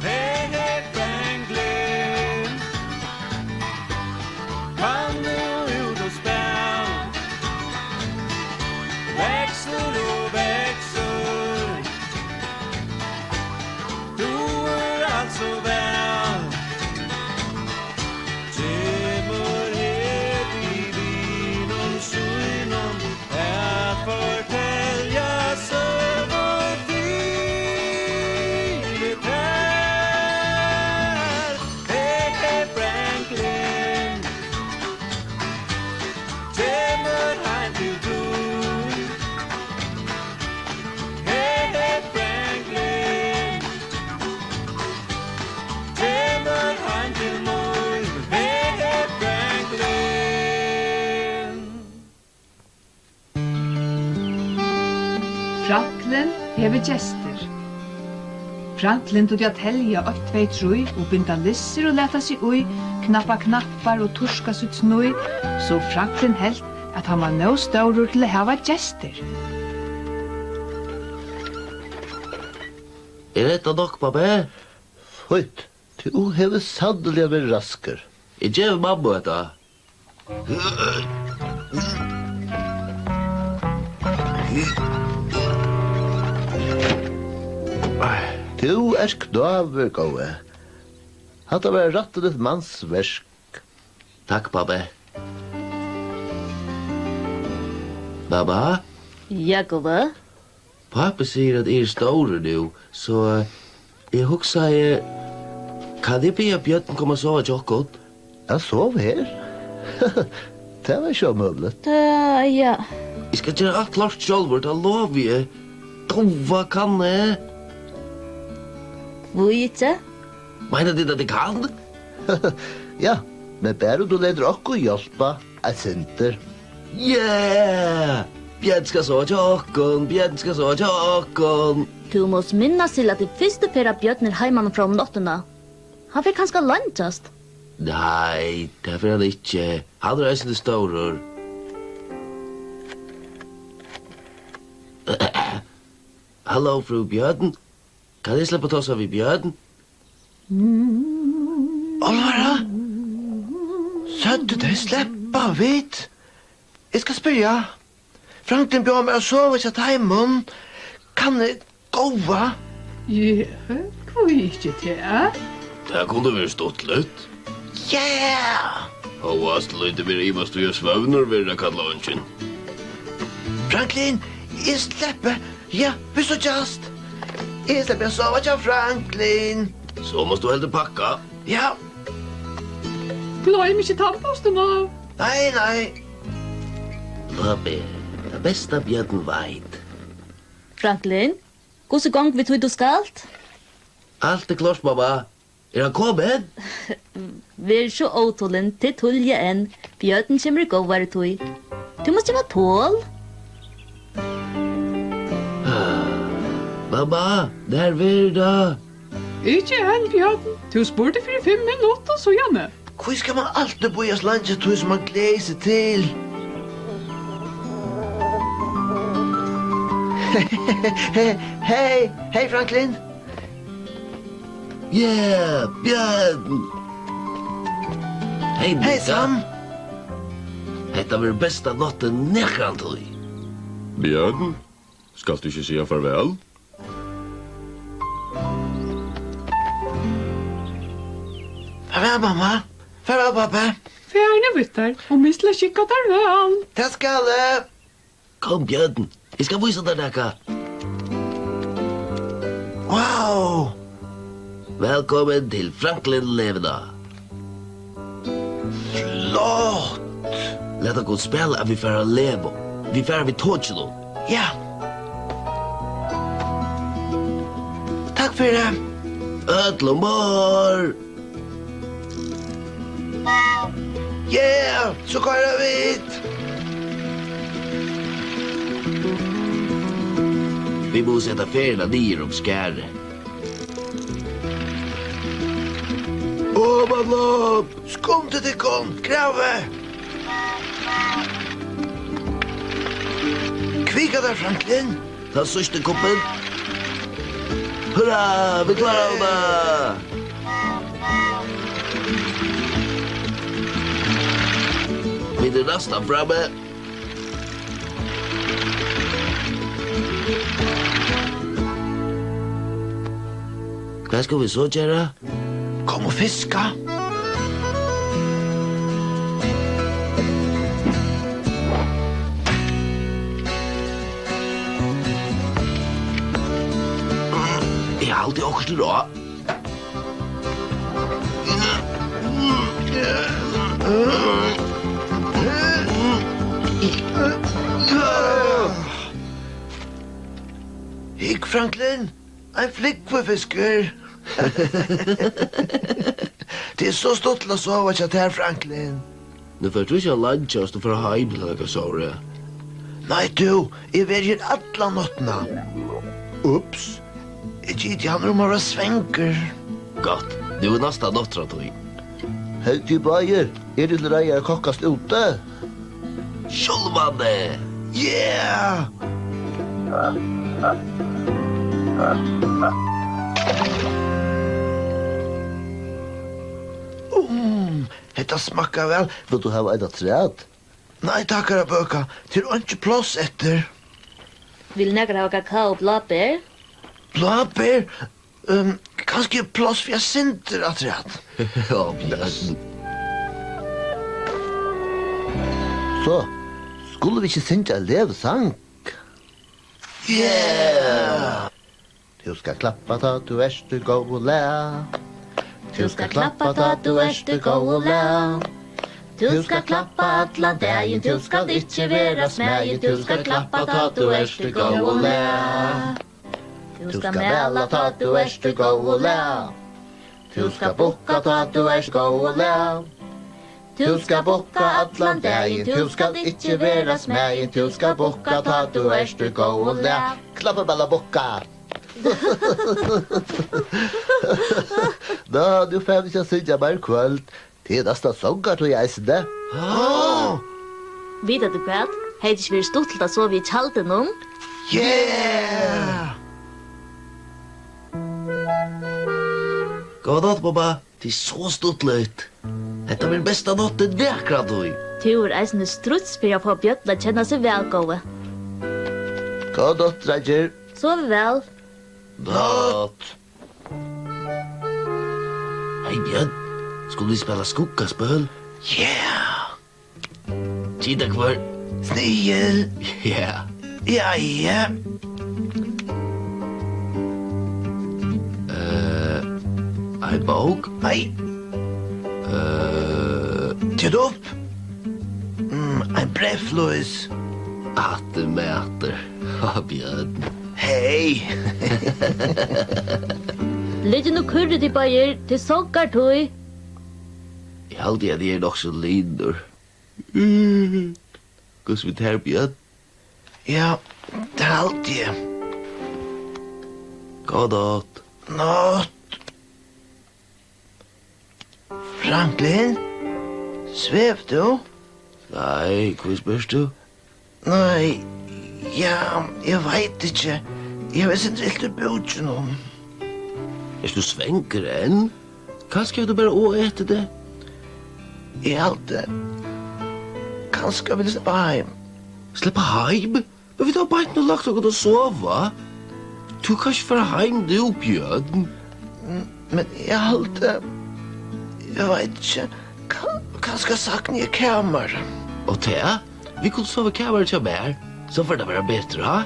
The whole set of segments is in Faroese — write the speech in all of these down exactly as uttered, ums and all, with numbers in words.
Hey, hey, Franklin, kom nú út og spæl. Veksur og veksur, dugir alt so væl. Kemur her við vinum sínum at fortelja søgur fyri tær. Hey, hey, Franklin, kemur heim til tín. Hey, hey, Franklin, kemur heim til mín. Hey, hey, Franklin. Franklin hevur gestir. Franklin dugdi at telja eitt, tvey, trý og binda lissur og lata seg í, knappa knappar og turka sítt sníð, so Franklin helt, at hann var nóg stórur til at hava gestir. Er hetta nokk, pápi? Fínt. Tú hevur sanniliga verið raskur. Eg gevi mammu hetta. Tú ert knáur, góði. Hatta var rættiligt mansverk. Takk, pápi. Mamma? Ja, góði? Pápi sigur, at eg eri stórur nú, so eg hugsaði, kann eg biðja Bjørn koma at sova hjá okkum? At sova her? Tað var ikki ómøguligt. Tað, ja. Eg skal gera alt klárt sjálvur, tað lovi eg. Góða, kann eg? Hví ikki? Meina tit, at eg kann? Ja, men bara um tú letur okkum hjálpa eitt sindur. Yeah! Bjørn skal sova hjá okkum, Bjørn skal sova hjá okkum. Tú mást minnast til, at tað er fyrstu ferð, at Bjørn er heimanífrá um náttina. Hann fer kanska at leingjast. Nei, tað fer hann ikki. Hann er eisini stórur. Halló, frú Bjørn. Kann eg sleppa at tosa við Bjørn? Álvara? Søgdu tey sleppa vit? Eg skal spyrja. Franklin bjóðar mær at sova hjá teimum. Kann eg, góða? Ja, hví ikki tað? Tað kundi verið stuttligt. Yeah! Hóast lítið ber ivast í, at svøvnur verður at kalla eingin. Franklin, eg sleppi. Ja, vit síggjast. Eg sleppi at sova hjá Franklin. So mást tú heldur pakka. Ja. Gloym ikki tannbustin, ha? Nei, nei. Pápi, tað besta Bjørn veit. Franklin, hvussu gongur við tí, tú skalt? Alt er klárt, mamma. Er hann komin? Ver ikki so ótolin, tað er tíðliga enn. Bjørn kemur í góðari tíð. Tú mást geva tol. Mamma, nær verður tað? Ikki enn, Bjørn. Tú spurdi fyri fimm minuttum síðani. Hví skal mann altíð bíða so leingi, tí sum mann gleðir seg til? Hey, hey, Franklin. Yeah, Bjørn! Hey, hey, Nikka. Sam. Hetta verður besta náttin nakrantíð. Bjørn, skalt tú ikki siga farvæl? Farvæl, mamma. Farvæl, pápi. Far nú við tær, og minst til at skikka tær væl. Tað skal eg. Kom, Bjørn, eg skal vísa tær nakað. Wow! Vælkomin til Franklin-leguna. Flott! Lat okkum spæla, at vit fara á legu. Vit fara við tokinum. Ja. Takk fyri. Øll umborð. Yeah, so koyra vit. Vit mugu seta ferðina niður um skarðið. Omanop! Skundið tykkum, kravið! Kvika tær, Franklin. Tann síðsti kuppin. Hurra, vit kláraðu tað! Vit eru næstan frammi. Hvat skulu vit so gera? Kom og fiska. Eg haldi okkurt er á. Hygg, Franklin, ein flúgvufiskur. Tað er so stuttligt at sova hjá tær, Franklin. Nú fert tú ikki at leggja, um tú fert heim til nakað, Sóri. Nei, tú, eg verði her alla náttina. Ups, eg giti hann um at vera svangur. Gott, nú er næsta nátturðatíð. Hey, tit báðir, eru tit til reiðar at kokkast úti? Sjálvandi! Yeah! Um, hetta smakkar væl. Vilt tú hava eitt afturat? Nei, takk, harra Bøka. Tað er einki pláss eftir. Vil nakar hava kakao og bláber? Bláber? Ehm, kanska er pláss fyri eitt sindur afturat. Á, Bjørn. So, skulu vit ikki syngja ein levsang? Yeah! Tú skalt klappa, tá tú ert í góðum lag. Tú skalt klappa, tá tú ert í góðum lag. Tú skalt klappa allan dagin, tú skalt ikki vera smæðin. Tú skalt klappa, tá tú ert í góðum lag. Tú skalt mæla, tá tú ert í góðum lag. Tú skalt bukka, tá tú ert í góðum lag. Tú skalt bukka allan dagin, tú skalt ikki vera smæðin. Tú skalt bukka, tá tú ert í góðum lag. Klappa, balla, bukka. Ná, nú fara vit ikki at syngja meir í kvøld. Tað er næstan songartíð eisini. Á! Vita tit hvat? Hevði tað ikki verið stuttligt at sovið í tjaldinum? Yeah! Góða nátt, mamma. Tað er so stuttligt. Hetta verður besta náttin nakrantíð. Tú ert eisini stríðs fyri at fáa Bjørn at kenna seg væl, góði. Góða nátt, dreingir. Sovið væl. Nátt. Hey, Bjørn, skulu vit spæla skuggaspøl? Yeah! Gita hvør. Snigil. Yeah. Ja, ja. Eh, ein bók? Nei. Eh, get upp. Mm, ein breyðflís. Hatta er matur. Ha, Bjørn. Hey. Ligg nú kurrið, tit báðir, til songartíð. Eg haldi, at eg eri nokk so linur. Hvussu við tær, Bjørn? Ja, tað haldi eg. Góða nátt. Nátt. Franklin, svevur tú? Nei, hví spyrt tú? Nei, ja, eg veit ikki. Eg havi eitt sindur ilt í búkinum. Ert tú svangur enn? Kanska hevur tú bara ovaðetið teg? Eg haldi, kanska vil eg sleppa heim. Sleppa heim? Men vit hava beint nú lagt okkum at sova. Tú kanst ikki fara heim nú, Bjørn. Mm, men eg haldi, eg veit ikki, ka-, kanska sakni eg kamarið. Og tað? Vit kunnu sova í kamarinum hjá mær. So fer tað at vera betur, ha?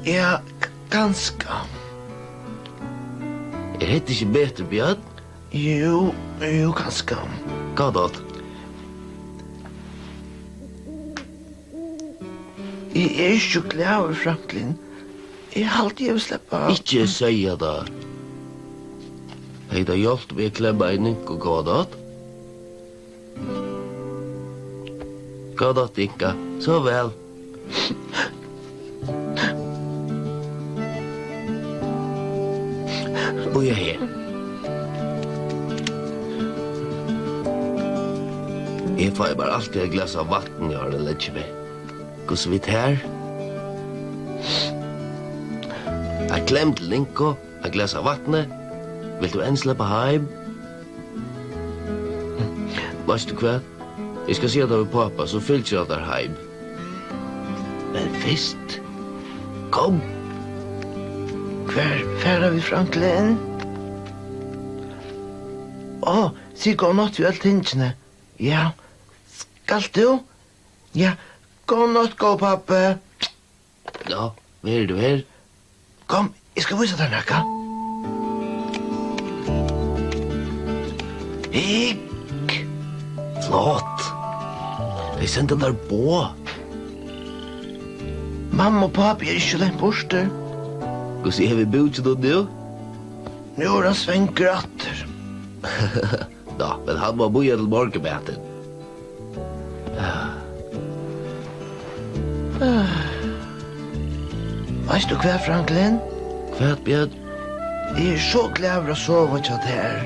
Ja, k-, kanska. Er hetta ikki betur, Bjørn? Jú, jú, kanska. Góða nátt. Eg eri ikki so glaður, Franklin. Eg haldi, eg vil sleppa. Ikki siga tað. Hevði tað hjálpt meg at klemma ein ninku góða nátt? Góða nátt, Inga. Sov væl. Bíða her. Eg fái mær altíð eitt glas av vatni, áðrenn eg leggi meg. Hvussu við tær? Ein klem til Ingu. Eitt glas av vatni? Vilt tú enn sleppa heim? Veitst tú hvat? Eg skal siga tað við pápa, so fylgir hann tær heim. Men fyrst, kom. Hvar fara vit, Franklin? Á, sig góða nátt við øll tingini. Ja, skalt tú? Ja, góða nátt, góði pápi. Ná, verður tú her? Kom, eg skal vísa tær nakað. Hygg! Flott! Tey senda tær boð. Mamma og pápi eru ikki so langt burtur. Hvussu er við búkinum nú? Nú er hann svangur aftur. Ná, men hann má bíða til morgunmatin. Veitst tú hvat, Franklin? Hvat, Bjørn? Eg eri so glaður at sova hjá tær.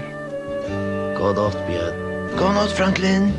Góða nátt, Bjørn. Góða nátt, Franklin.